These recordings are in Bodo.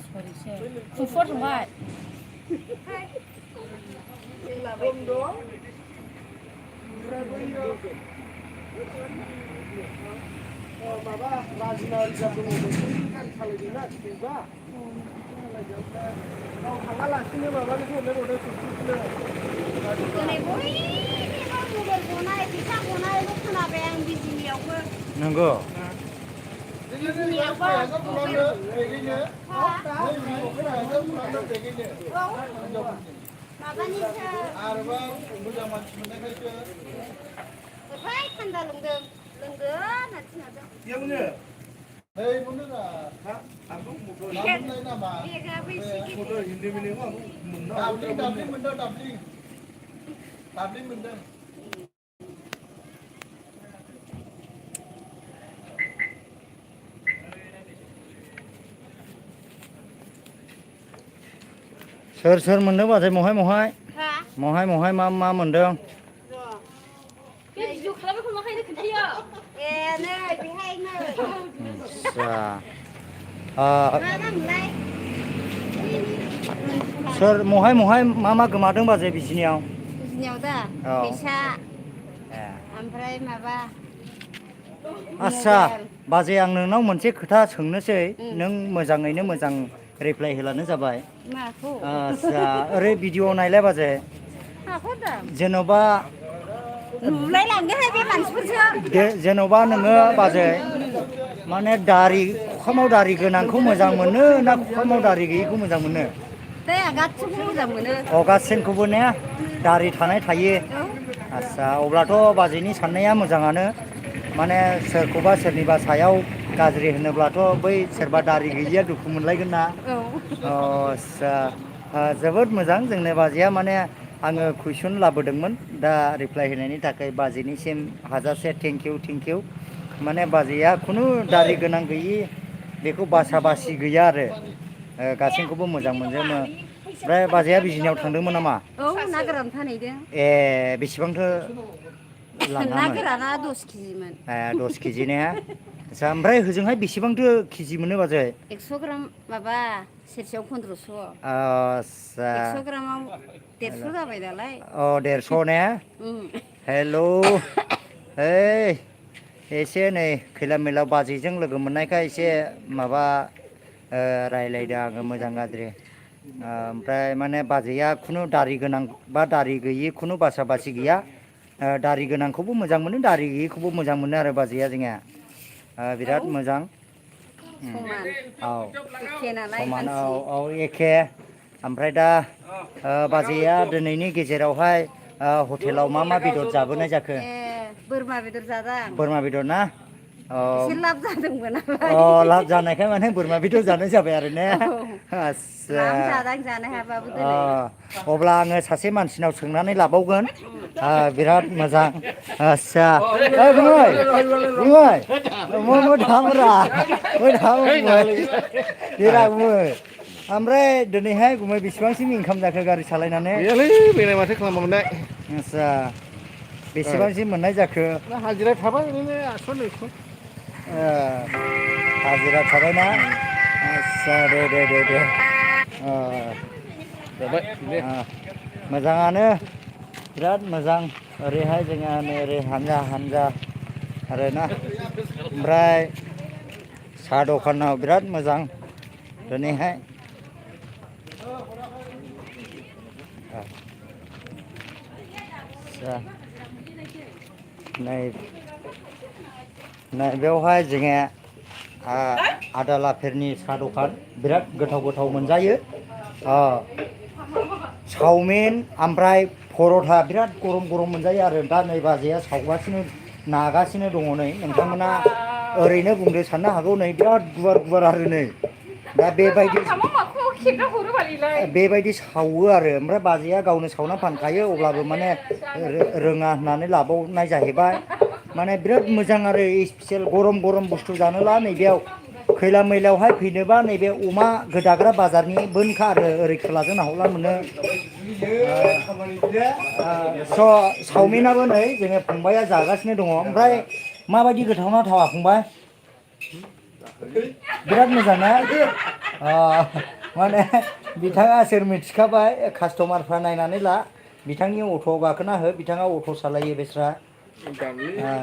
सरिसो खुफुर थांबाय माबा राजिना रिजार्भ दङ गारि सालायदोंना गिदिंबा थाङालासिनो माबानिखौ हरनाय हरदों सुबुंफोरनो दिनै बयनिबो मबाइल गनाय फैसा गनायल' खोनाबाय आं बिजिनियावबो नंगौ बिजिनियावबो माबानिसो आरोबाव मोजां मानसि मोननायखायसो ओमफ्राय थान्दा लोंदों होनना थिनहरदों बेयावनो नै मोनो ना आंखौ मटर नामा मटर हिन्दी मिनिं दाब्लिं मोनदों दाब्लिं मोनदों सोर मोनदों बाजै महाय मा मोनदों बे भिडिअ खालामबाय खनमाखायनो खोन्थायो ए नै बेहायनो आदसा सोर महाय मा गोमादों बाजै बिजिनियाव दा औ फैसा ए ओमफ्राय माबा आस्सा बाजै आं नोंनाव मोनसे खोथा सोंनोसै नों मोजाङैनो मोजां रिप्लाय होलानो जाबाय माखौ आस्सा ओरै भिडिअ नायलाय बाजै जेन'बा नुलाय लांगोनहाय बे मानसिफोरसो जेन'बा नोङो बाजै माने दारि खुखामाव दारि गोनांखौ मोजां मोनो ना खुखामाव दारि गैयिखौ मोजां मोनो दे गासिबो मोजां मोनो गासैखौबो ने दारि थानाय थायो आस्सा अब्लाथ' बाजैनि साननाया मोजाङानो माने सोरखौबा सोरनिबा सायाव गाज्रि होनोब्लाथ' बै सोरबा दारि गैयिया दुखु मोनलायगोन ना आस्सा जोबोद मोजां जोंनि बाजैया माने आङो कुइसन लाबोदोंमोन दा रिप्लाय होनायनि थाखाय बाजैनिसिम हाजासे थेंकिउ माने बाजैया खुनु दारि गोनां गैयि बेखौ बासा बासि गैया आरो गासैखौबो मोजां मोनजोबो ओमफ्राय बाजैया बिजिनियाव थांदोंमोन नामा ना गोरान फानहैदों ए बेसेबांथो ना गोराना 10 केजिमोन ए 10 केजि ने आस्सा ओमफ्राय होजोंहाय बेसेबांथो केजि मोनो बाजै 100 ग्राम माबा सेरसेयाव 1500 आस्सा 100 ग्रामाव 150 जाबाय नालाय 150 ने हेल' ओइ एसे नै खैला मैला बाजैजों लोगो मोननायखाय एसे माबा रायलायदों आङो मोजां गाज्रि ओमफ्राय माने बाजैया खुनु दारि गोनां बा दारि गैयि खुनु बासा बासि गैया दारि गोनांखौबो मोजां मोनो दारि गैयिखौबो मोजां मोनो आरो बाजैया जोंहा बिराद मोजां औ समान औ एखे ओमफ्राय दा बाजैया दिनैनि गेजेरावहाय हटेलाव मा बेदर जाबोनाय जाखो बोरमा बेदर जादों बोरमा बेदर ना एसे लाब जादोंमोन नालाय लाब जानायखाय माने बोरमा बेदर जानाय जाबाय आरो ने आस्सा लाम जादां जानो हायाबाबो दिनै अब्ला आङो सासे मानसिनाव सोंनानै लाबावगोन बिराद मोजां आस्सा बुङै ओमफ्राय दिनैहाय गुमै बेसेबांसिम इनकाम जाखो गारि सालायनानै गैयालै बेलाय माथो खालामनो मोननाय आस्सा बेसेबांसिम मोननाय जाखो हाजिरा थाबाय ओरैनो 800 900 हाजिरा थाबायना आस्सा दे मोजाङानो बिराद मोजां ओरैहाय जोंहा नै ओरै हानजा आरोना ओमफ्राय साहा दखानाव बिराद मोजां दिनैहाय नै बेवहाय जोङो आदालाफेरनि साहा दखान बिराद गोथाव मोनजायो चावमिन ओमफ्राय पर'था बिराद गरम मोनजायो आरो दा नै बाजैया सावगासिनो नागासिनो दङ नै नोंथांमोना ओरैनो बुंनो साननो हागौ नै बिराद गुवार आरो नै दा बेबायदि सावो आरो ओमफ्राय बाजैया गावनो सावना फानखायो अब्लाबो माने रोङा होननानै लाबावनाय जाहैबाय माने बिराद मोजां आरो स्पेसियेल गरम बुस्थु जानोला नैबेयाव खैला मैलायावहाय फैनोबा नैबे अमा गोदाग्रा बाजारनि बोनखा आरो ओरै खोलाजों नाहरला मोनो चावमिनाबो नै जोङो फंबाया जागासिनो दङ ओमफ्राय माबायदि गोथावना थावा फंबाय बिराद मोजां ना माने बिथाङा सोर मिथिखाबाय कास्टमारफ्रा नायनानै ला बिथांनि अट'आव गाखोना हो बिथाङा अट' सालायो बेस्रा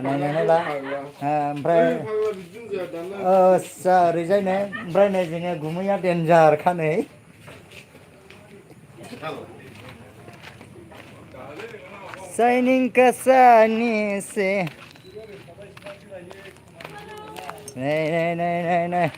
नायनानै ला ओमफ्राय आस्सा ओरैजायनो ओमफ्राय नै जोङो गुमैया देन्जारखा नै Shining kasani se. Này này này này này.